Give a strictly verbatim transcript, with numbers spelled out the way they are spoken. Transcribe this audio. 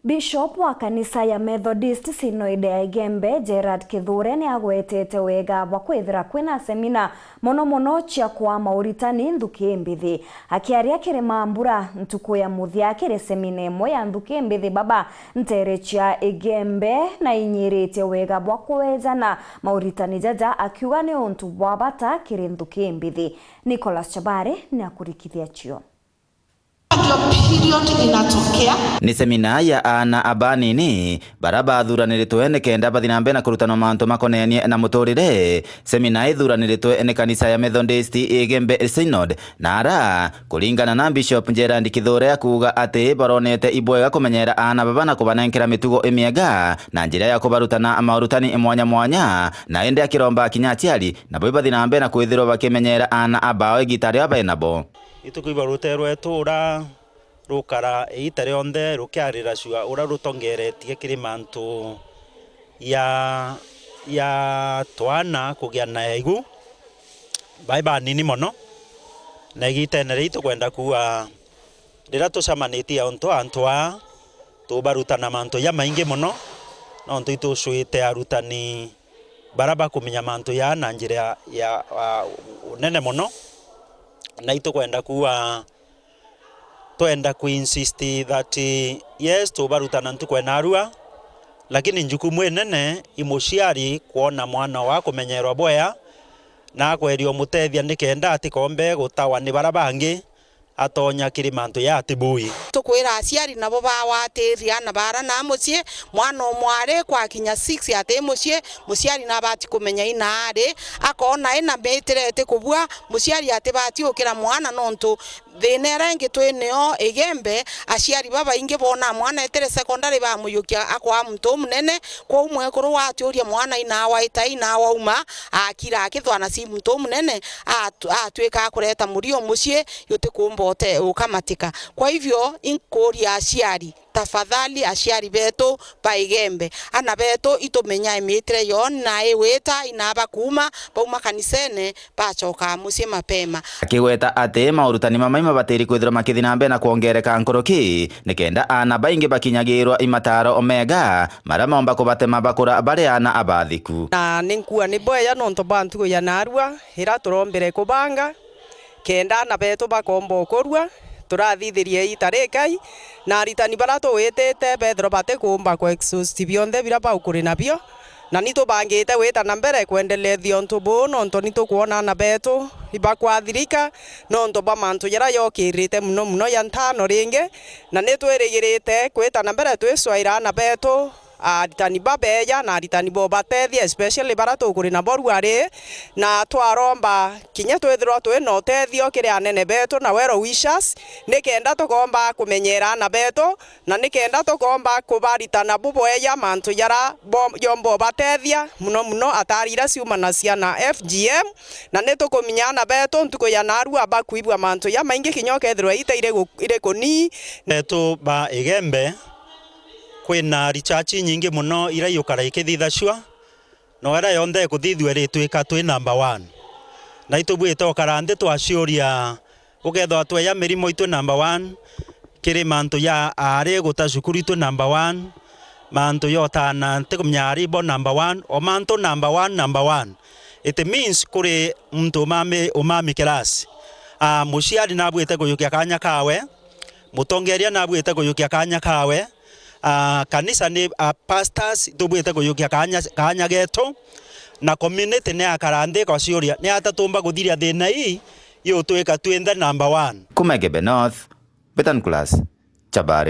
Bishop wa kanisa ya Methodist Synod ya Igembe, Gerard Kithure, ni agwetete wega bwa kwithira kwina semina mono mono cia kwaa mauritani nthuki mbithi. Akiaria kiri mambura ntuku ya muthia kiri semina imwe ya nthuki mbithi baba ntere cia Igembe, na inyiritie wega bwa kuejana mauritani jaja, akiuga ni untu bwa bata kiri nthuki mbithi. Nicholas Chabari ni akurikithia cio. Ndio period inatokea. Ni semina ya aana abanini bara bathuraniritwe nikenda bathi na mbere na kurutanwa mantu makonenie na muturire. Semina ithuraniritwe ni kanisa ya Methodist Igembe Synod, na ara, kuringana na Bishop Gerard Kithure, akuuga ati baronete ibwega kumenyera aana baba na kubanenkera mitugo imiega na njira ya kubarutana maurutani mwanya mwanya, na indi akiromba kinya aciari nabo ibathi na mbere na kwithirwa bakimenyera aana abao igita ria benabo. Itukwigua ruteere rwetu ura rukara iita rionthe rukiarira cua ura rutongeretie kiri mantu ya, ya twana kugia na igu bai banini mono. Na igiitene rii tukwenda kuuga, riria tucamanitie untu antu aa, tubarutana mantu jamaingi mono, nontu itucwite arutani bara bakumenya mantu jaa na njira ya, ya, a, unene mono. Na itukwenda kuuga, twenda ku insist that, yes, tubarutana ntuku ya narua, lakini njukumu inene i muciari kwona mwana wa kumenyerwa bwea na akweria umutethia nikenda atikombe gutawa ni bara bangi atonya kiri mantu ya atibui. Tukwira aciari nabo bawatirie aana bara na mucii, mwana umwe ari kwakinya six ati mucii, muciari nabati kumenya ina ari, akona ina mitire iti kubua, muciari atibati ukira mwana nontu thina iria ingi twi nio Igembe, aciari babaingi bona mwana etire secondary bamujukia akwaa muntu umunene, kwou mwekuru watiuria mwana ina waita ina wauma, akira akithwa na si muntu umunene, atu-, atwika akureta murio mucii, yutikuumba ute-, ukamatika. Kwa hivyo, inkuria aciari, tafadhali aciari betu ba Igembe, ana betu itumenyae mitire yoo na iwita ina bakuuma, bauma kanisene, bacokaa mucii mapema. Akigweta ati maurutani mamai mabatiri kwithirwa makithi na mbere na kwongereka nkuruki, nikenda aana baingi bakinyagirwa i mataaro mega, maria maumba kubatema bakura bari aana abathiku. Na ninkua ni bweya nontu bwa ntuku ya narua, ira turombire kubanga, kenda aana betu bakomba ukurua, turathithirie iita rikai, na aritani baria tuwitite bethirwa batikuumba ku exhaust bionthe biria baukuri nabio, na ni tubangite gwita na mbere kwendelethia untu buu, nontu ni tukwona aana betu ibakwathirika nontu bwa mantu jaria yokirite muno muno ya ntano ringi, na ni twirigirite gwita na mbere twicwaira aana betu aritani babeja na aritani bobatethia, especially baria tukuri nabo ruari, na twaromba kinya twithirwa twi na utethio kiri anene betu na well wishers, nikenda tukomba kumenyera aana betu, na nikenda tukomba kubaritana bubweja mantu jaria bo-, jomba ubatethia, muno muno atari iria ciumanacia na F G M, na ni tukuminya aana betu ntuku ya narua bakwigua mantu jamaingi kinya ukethirwa ita iri gu-, iri kunii. Betu ba Igembe, kwina research inyingi mono iria iukara ikithithacua, na iria yonthe ikuthithua iritwika twi number one. Na itubwite ukara nthi twaciuria, ukethwa tweya mirimo itwi number one, kiri mantu ya aari guta cukuru itwi number one, mantu ya utana ntikumenya aari bo number one, o mantu number one, number one. It means kuri muntu umami, umami class. Ah, muciari nabwite kuyukia kanya kawe, mutongeria nabwite kuyukia kanya kawe, ah, kanisa ni, ah, pastors tubwite kuyukia kanya, kanya getu, na community ni akara nthi ikaciuria, ni ata tumba kuthiria thina ii, yutwika twinthe number one. Kuma Igembe North, Betan Class, Chabari.